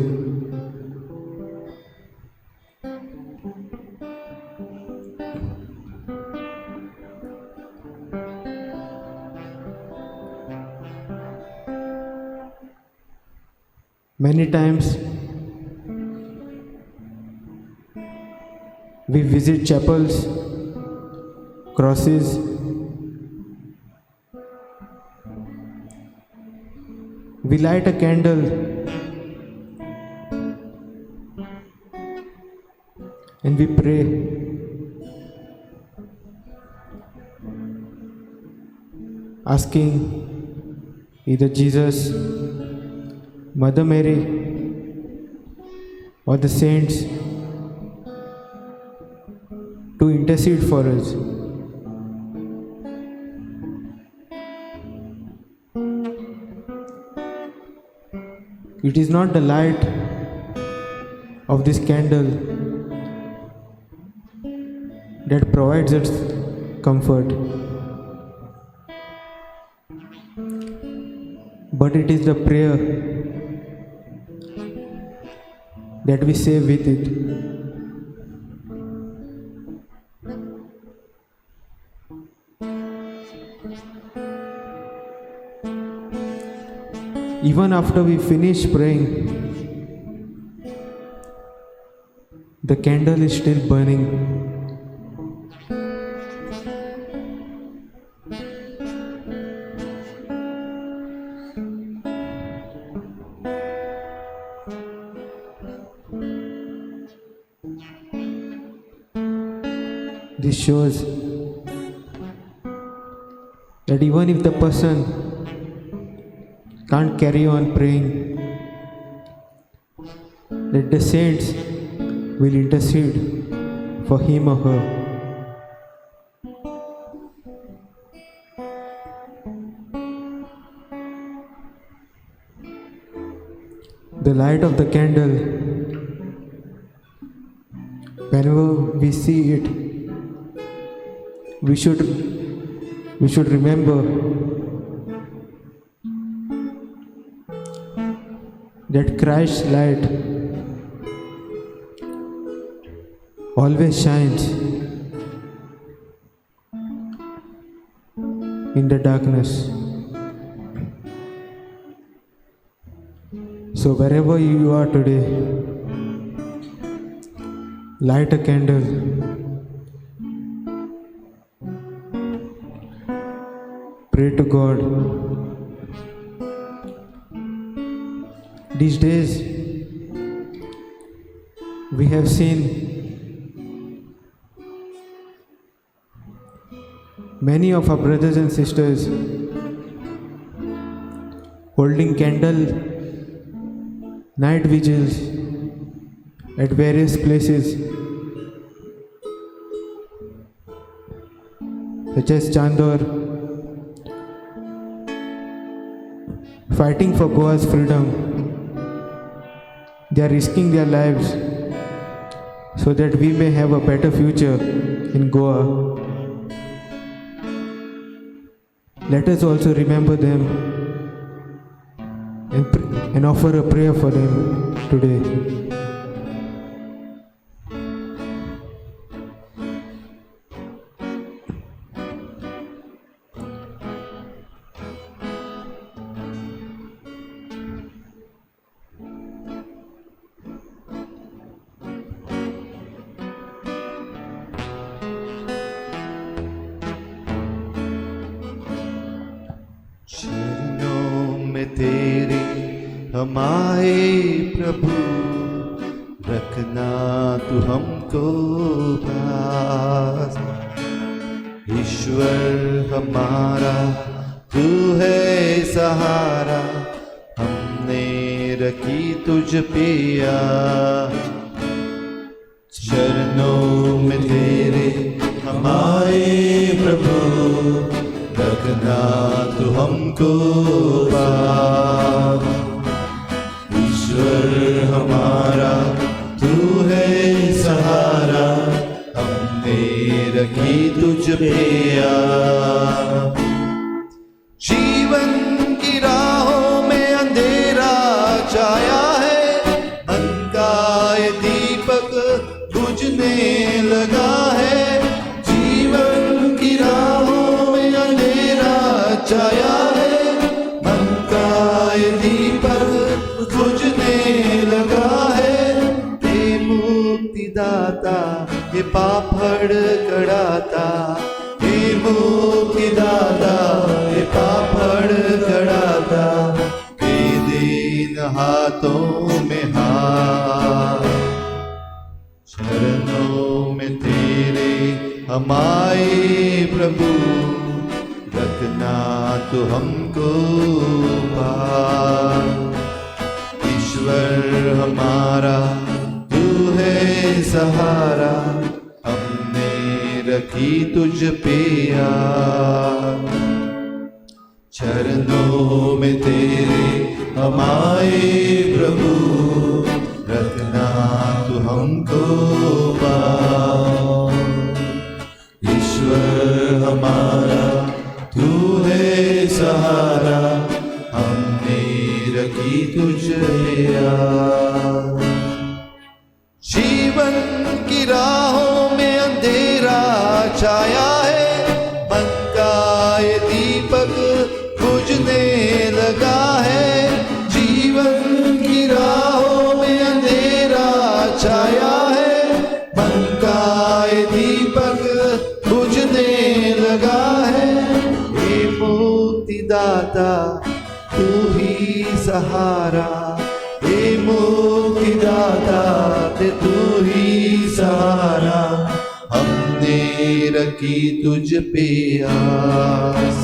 many times we visit chapels, crosses, we light a candle and we pray. Asking either Jesus, Mother Mary, or the saints to intercede for us. It is not the light of this candle that provides us comfort, but it is the prayer that we say with it. Even after we finish praying, the candle is still burning. This shows that even if the person can't carry on praying, that the saints will intercede for him or her. The light of the candle, whenever we see it, we should remember that Christ's light always shines in the darkness. So wherever you are today, light a candle. pray to God. These days, we have seen many of our brothers and sisters holding candle night vigils at various places such as Chandor, fighting for Goa's freedom. They are risking their lives so that we may have a better future in Goa. Let us also remember them and offer a prayer for them today. चरणों में तेरे हम आए प्रभु, रखना तू हमको pass. ईश्वर हमारा तू है सहारा, हमने रखी तुझ पे आस। चरणों में तेरे हम आए प्रभु, रखना तू हमको पास। ईश्वर हमारा तू है सहारा, हमने रखी तुझ पे आस। जीवन की राहों में अंधेरा छाया है, मन का ये दीपक बुझने लगा है। जीवन की राहों में अंधेरा छाया है, मन का ये दीपक बुझने लगा है। हे मुक्तिदाता, हे पाप हड़कड़ाता, हे मुक्तिदाता, हे पाप हड़कड़ाता, हे दीन हाथों में हाथ। चरणों में तेरे हम आए प्रभु, रखना तू हमको पास। ईश्वर हमारा तू है सहारा, हमने रखी तुझ पे आस। चरणों में तेरे हम आए प्रभु, रखना तू हमको पास। ईश्वर हमारा तू है सहारा, हमने रखी तुझ पे आस। जीवन की राहों में अंधेरा छाया है, मन का ये दीपक बुझने लगा है। जीवन की राहों में अंधेरा छाया है, मन का ये दीपक बुझने लगा है। हे मुक्तिदाता तू ही सहारा, हे मुक्तिदाता ते तू ही सहारा, हमने रखी तुझ पे आस।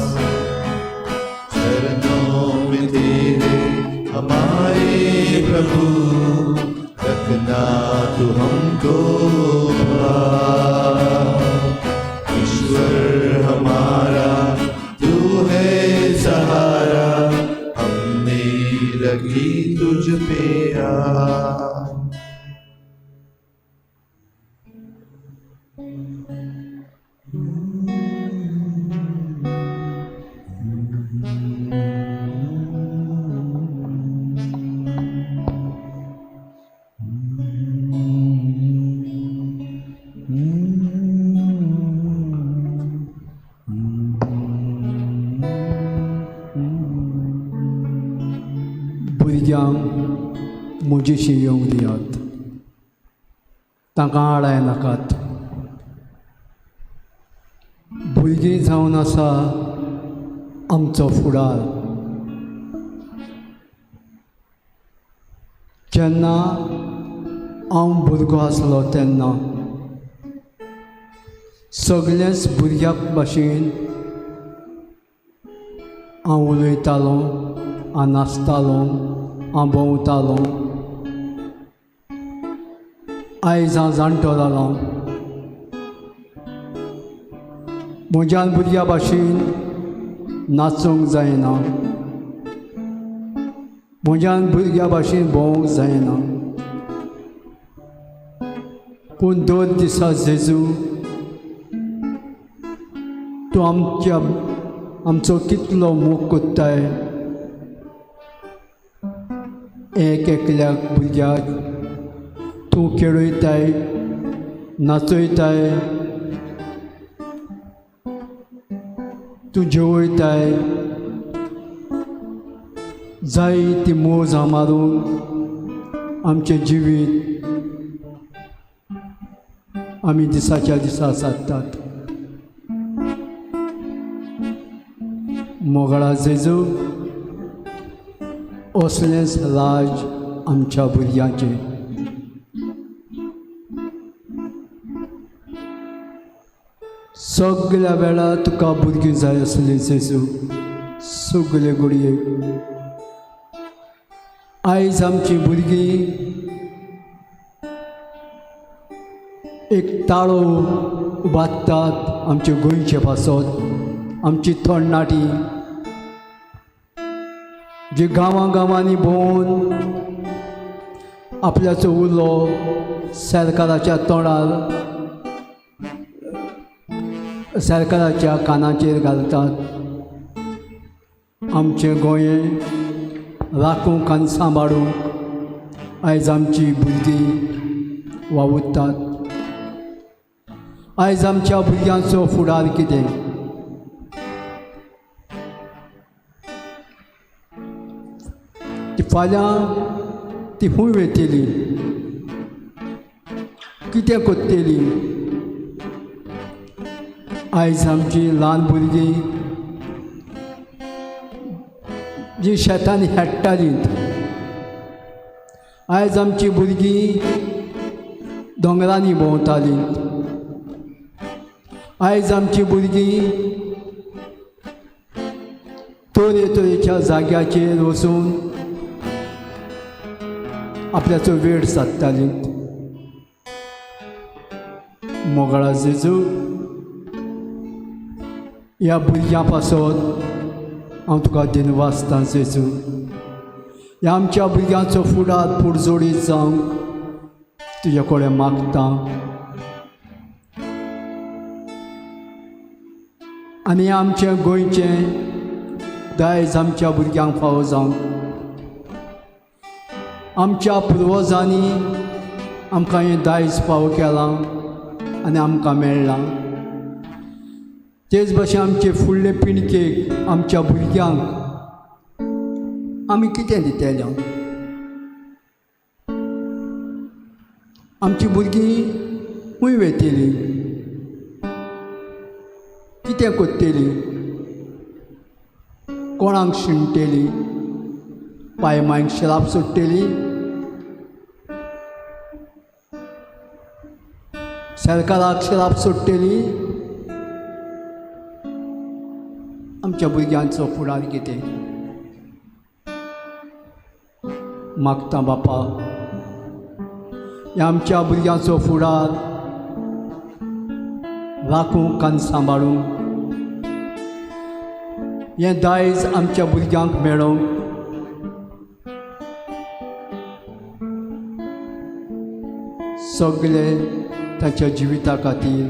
चरणों में तेरे हम आए प्रभु, रखना तू हमको पास। ईश्वर हमारा तू है सहारा, हमने रखी तुझ पे आस। भुरग्यांक म्हजीशी येवंक दियात, तांकां आडाय नाकात। भुरगीं जावन आसा आमचो फुडार. जेन्ना हांव भुरगो आसलो तेन्ना सगळेच भुरग्यां भाशेन हांव उलयतालो, हांव नाचतालो, हांव भोंवतालो. आयज हांव जाणटो जालो. म्हज्यान भुरग्यां भाशेन नाचूंक जायना, म्हज्यान भुरग्यां भाशेन भोंवूंक जायना. पूण दर दिसा जेजू तूं आमच्या आमचो कितलो मोग कोत्ताय. एक एकल्याक भुरग्याक तूं खेळयताय, नाचयताय, तूं जेवयताय. जाय ती मोज मारून आमचें जिवीत आमी दिसाच्या दिसा सादतात. मोगळा जेजू, असलेंच राज आमच्या भुरग्यांचें. सगल्या वेळार तुका भुरगीं जाय आसली जेजू, सगले घडये. आयज आमचीं भुरगीं एक ताळो बांदतात आमचे गोंयचे पासत, आमची थोडनाटी जी गांवां गांवांनी भोंवून आपल्याचो उलो सरकाराच्या तोंडार, सरकाराच्या कानाचेर घालतात. आमचें गोंय राखूंक आनी सांबाळूंक आयज आमची भुरगीं वावुरतात. आयज आमच्या भुरग्यांचो फुडार कितें? ती फाल्यां ती खूंय वयतली, कितें करतली? आयज आमची ल्हान भुरगीं जी शेतांनी हेडटालीं, आयज आमची भुरगीं दोंगरांनी भोंवतालीं, आयज आमची भुरगीं तरेतरेच्या जाग्याचेर वचून आपल्याचो वेळ सादतालीं. मोगळा जेजू, ह्या भुरग्यां पासत हांव तुका दिनवासतां जेजू. ह्या आमच्या भुरग्यांचो फुडार पुरजोडीत जावंक तुज्या कडेन मागता. आनी आमचें गोंयचें दायज आमच्या भुरग्यांक फावो जावंक आमच्या पुर्वजांनी आमकां हें दायज फावो केलां आनी आमकां मेळ्ळां. तेच भाशेन आमचे फुडले पिळगेक, आमच्या भुरग्यांक आमी कितें दितले? आमची भुरगीं खंय वयतलीं, कितें करतलीं, कोणाक शिणटली, पाय मांयक श्राप सोडटली, सरकाराक श्राप सोडटली? आमच्या भुरग्यांचो फुडार कितें? मागता बापा, ह्या आमच्या भुरग्यांचो फुडार राखूंक आनी सांबाळूंक, हें दायज आमच्या भुरग्यांक मेळोवंक सगळे ताच्या जिविता खातीर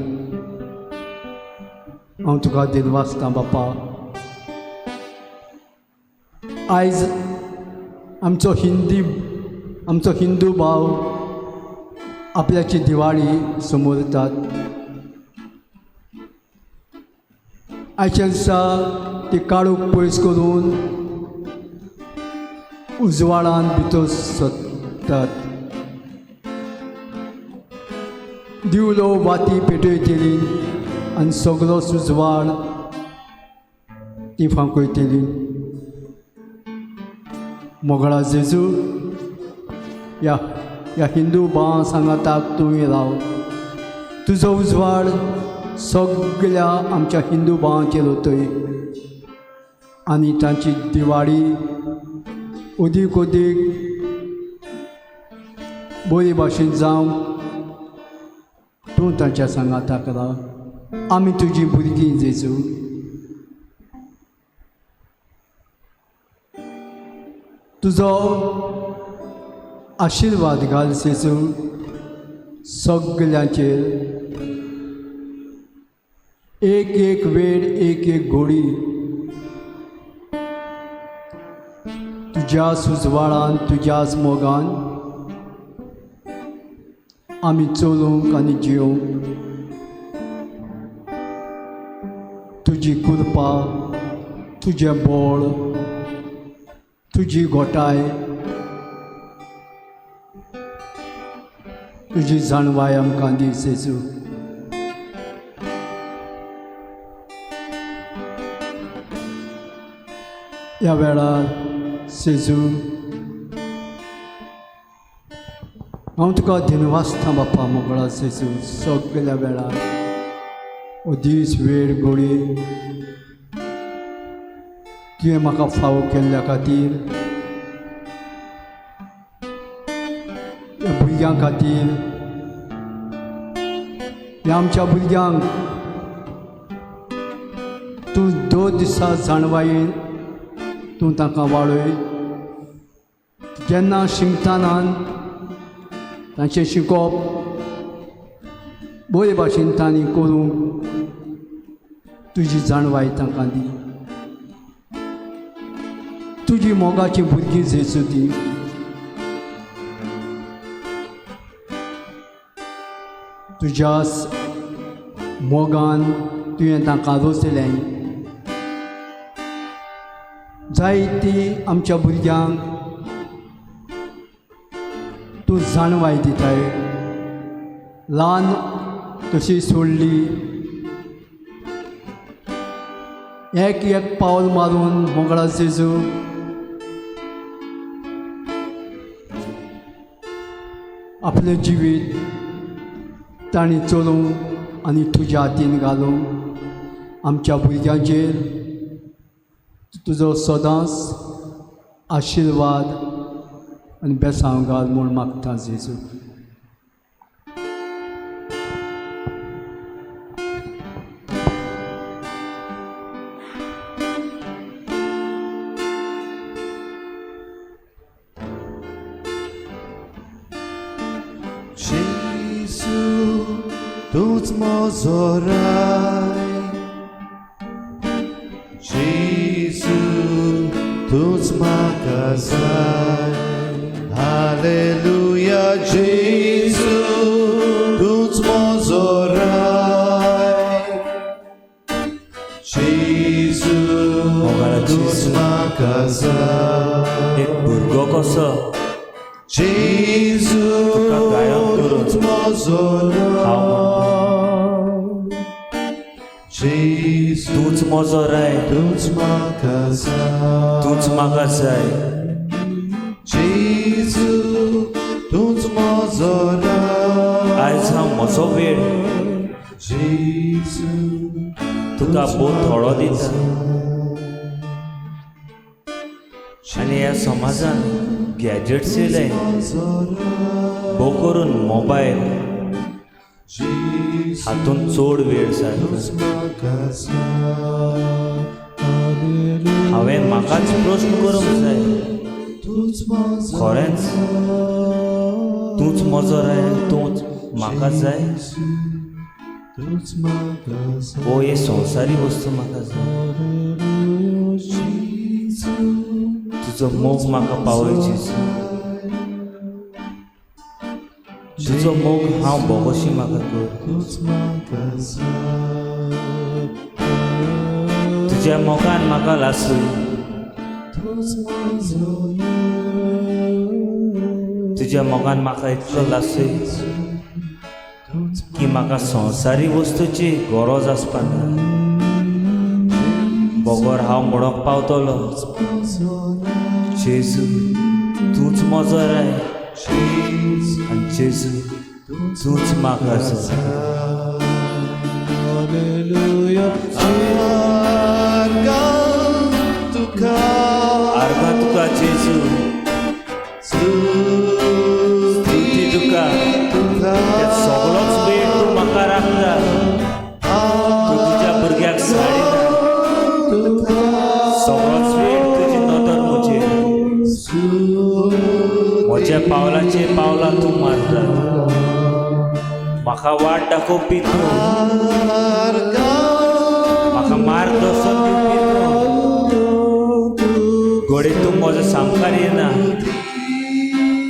हांव तुका दिनवासतां बापा. आयज आमचो हिंदू भाव आपल्याची दिवाळी समोरतात. आयच्या दिसा ती काळोख पयस करून उजवाडान भितर सरतात. दिवलो वाती पेटयतली आनी सगळो उजवाड ती फांकयतली. मोगळा जेजू, ह्या ह्या हिंदू भावां सांगाताक तूं राव. तुजो उजवाड सगल्या आमच्या हिंदू भावांचेर वतय आनी तांची दिवाळी अदीक अदीक बरी भाशेन जावं. तूं तांच्या सांगाताक राव. आमी तुजी भुरगीं जेजू. तुजो आशिर्वाद घाल जेजू सगल्यांचेर. एक एक वेळ, एक एक घोडी तुज्याच उजवाडान, तुज्याच मोगान आमी चलूंक आनी जियोंक तुजी कृपा, तुजें बळ, तुजी गोटाय, तुजी जाणवाय आमकां दी जेजू. ह्या वेळार जेजू हांव तुका दिनवासता बापा मोगळा जेजू. सगल्या वेळार ओ दीस वेळ गोडी तुवें म्हाका फावो केल्ल्या खातीर, ह्या भुरग्यां खातीर, ह्या आमच्या भुरग्यांक तूं 2 दिसा जाणवायेन तूं तांकां वाडय. जेन्ना शिकतना तांचें शिकोवप बरे भाशेन तांणी करूंक तुजी जाणवाय तांकां दी. तुजी मोगाची भुरगीं जेजू ती. तुज्या मोगान तुवें तांकां रोसलें. जायती आमच्या भुरग्यांक तूं जाणवाय दिताय. ल्हान तशी सोडली, एक एक पावल मारून मोगळा जेजू आपलें जिवीत तांणी चलोवंक आनी तुज्या हातीन घालूंक आमच्या भुरग्यांचेर तुजो सदांच आशिर्वाद आनी बेसांव घाल म्हूण मागता जेजू. जेजू तूंच म्हजो राय, जेजू तूंच म्हाका जाय. हालेलुया जेजू तूंच म्हजो राय, जेजू तूंच म्हाका जाय. एक भुरगो कसो जेजू तुका गायब करून तूंच म्हजो हांव राय, जेजू तूंच म्हजो राय, तूंच म्हाका जाय. तूंच म्हाका जाय. जेजू तूंच म्हजो राय, आयज हांव म्हजो वेळ जेजू तुका भोव थोडो दिता. आनी ह्या समाजान गॅजेट्स येयले, भोव करून मोबायल हातूंत चड वेळ सारता. हांवें म्हाकाच प्रश्न करूंक जाय, खरेंच तूंच म्हजो राय, तूंच म्हाका जाय, वो हे संवसारी वस्तू म्हाका जाय. तुजो मोग म्हाका पावय जेजू, तुजो मोग हांव भोगोशी म्हाका कर. तुज्या मोगान म्हाका लासूय, तुज्या मोगान म्हाका इतलो लासूय की म्हाका संवसारी वस्तूची गरज आसपा ना. बगर हांव म्हणोंक पावतलो, जेजू तूंच म्हजो राय आनी जेजू तूंच म्हाका जाय. आर्गां तुका जेजू, स्तुती तुका. सगळोच वेळ तूं म्हाका राखता. तूं तुज्या भुरग्याक साडिना. सगळोच वेळ तुजी नदर म्हजेर. म्हज्या पावलाचेर पावलां तूं मारता. म्हाका वाट दाखोवपी तूं, म्हाका मार्गदर्शन दिवपी तूं. घडये तूं म्हजो सामकार येना,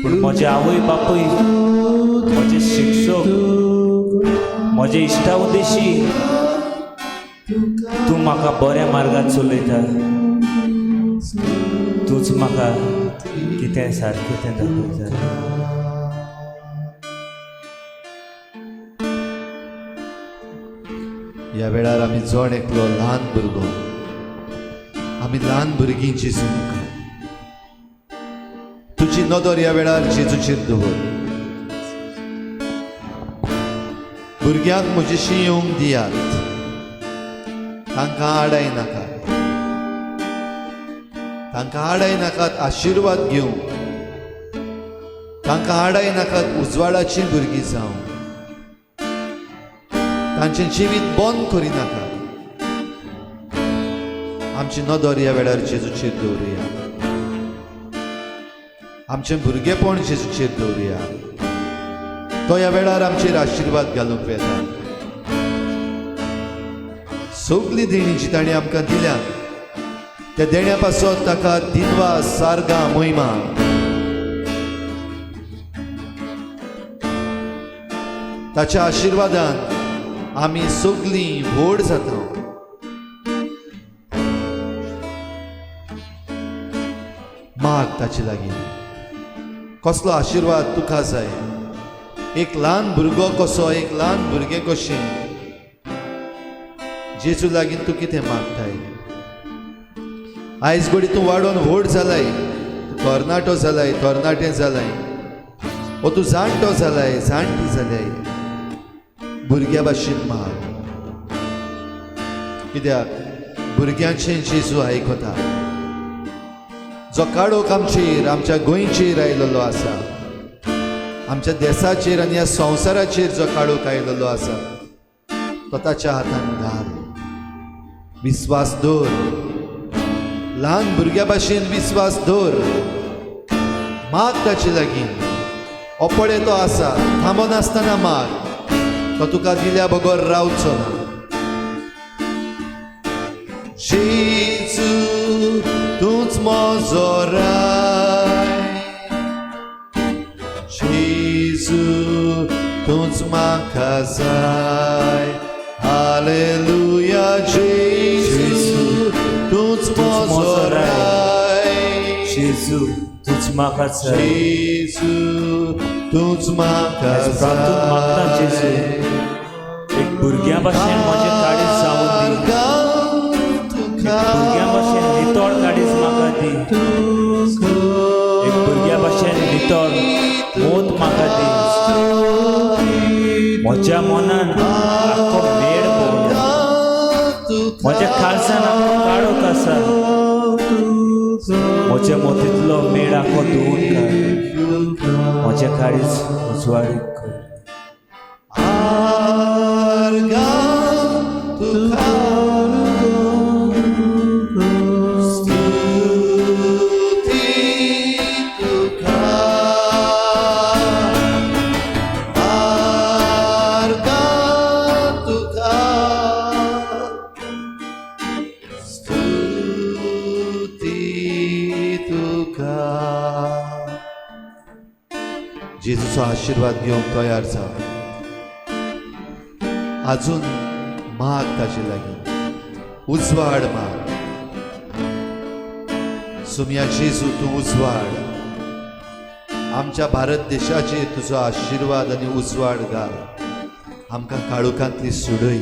पूण म्हजे आवय बापूय, म्हजे शिक्षक, म्हजे इश्टा उदेशी तूं म्हाका बऱ्या मार्गार चलयता. तूंच म्हाका कितें सारकें तें दाखयता. ह्या वेळार आमी जण एकलो ल्हान भुरगो, आमी ल्हान भुरगीं जेजू मुखार. तुजी नदर ह्या वेळार जेजूचेर दवर. भुरग्यांक म्हजेशी येवंक दियात, तांकां आडाय नाकात, तांकां आडाय नाकात आशिर्वाद घेवंक, तांकां आडाय नाकात उजवाडाचीं भुरगीं जावं. तांचें जिवीत बंद करिनाकात. आमची नदर ह्या वेळार जेजूचेर दवरुया. आमचें भुरगेपण जेजूचेर दवरुया. तो ह्या वेळार आमचेर आशिर्वाद घालूंक वेता. सगलीं देणीं जी ताणें आमकां दिल्या त्या देण्या पासत ताका दिनवास, सारगां, मोहिमा. ताच्या आशिर्वादान आमी सगलीं व्हड जाता. माग ताचे लागीं कसलो आशिर्वाद तुका जाय. एक ल्हान भुरगो कसो, एक ल्हान भुरगें कशें जेजू लागीं तूं कितें मागताय. आयज घडी तूं वाडोन व्हड जालाय, तरणाटो जालाय, तरणाटें जालाय, ओ तूं जाणटो जालाय, जाणटी जाल्याय. भुरग्या भाशेन माग. कित्याक भुरग्यांचें जेजू आयकता. जो काळोख आमचेर, आमच्या गोंयचेर आयलेलो आसा, आमच्या देसाचेर आनी ह्या संवसाराचेर जो काळोख आयलेलो आसा, तो ताच्या हातान घाल. विस्वास दवर, ल्हान भुरग्या भाशेन विस्वास दवर. माग ताचे लागीं. अपळे तो आसा, थांबनासतना माग. तो तुका दिल्या बगर रावचो ना. जेजू तूंच म्हजो राय, जेजू तूंच म्हाका जाय. हालेलुया. जेजू तूंच म्हजो राय, जेजू तूंच म्हाका जाय. जेजू तूंच म्हाका आयज प्रार्थून मागता जेजू, जाय. एक भुरग्या भाशेन म्हजें काळीज जावन दी. एक भुरग्या भाशेन नितळ काळीज म्हाका दी. एक भुरग्या भाशेन नितळ मोत म्हाका दी. म्हज्या मनान आख्खो मेळ पडलो, म्हज्या काळजान आख्खो काळोख आसा. म्हज्या मतींतलो मेळ आख्खो धुवून काड. म्हजें काळीज उजवाडीत कर. आर्गां तुका, स्तुती तुका, आर्गां तुका, स्तुती तुका. जेजूचो आशिर्वाद घेवंक तयार जा. अजून माग ताजे लागीं, उजवाड माग. सुमया जेजू तूं उजवाड. आमच्या भारत देशाचेर तुजो आशिर्वाद आनी उजवाड घाल. आमकां काळोखांतली सुडय.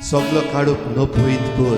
सगलो काळोख नपयत कर.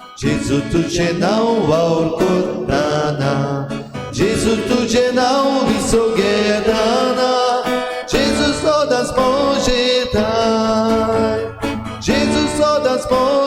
जेजू तुजें नांव वावर कोत्ताना, जेजू तुजें नांव विसो घेताना, जेजू सदांच मोजेताय, जेजू सदांच मोजेताय.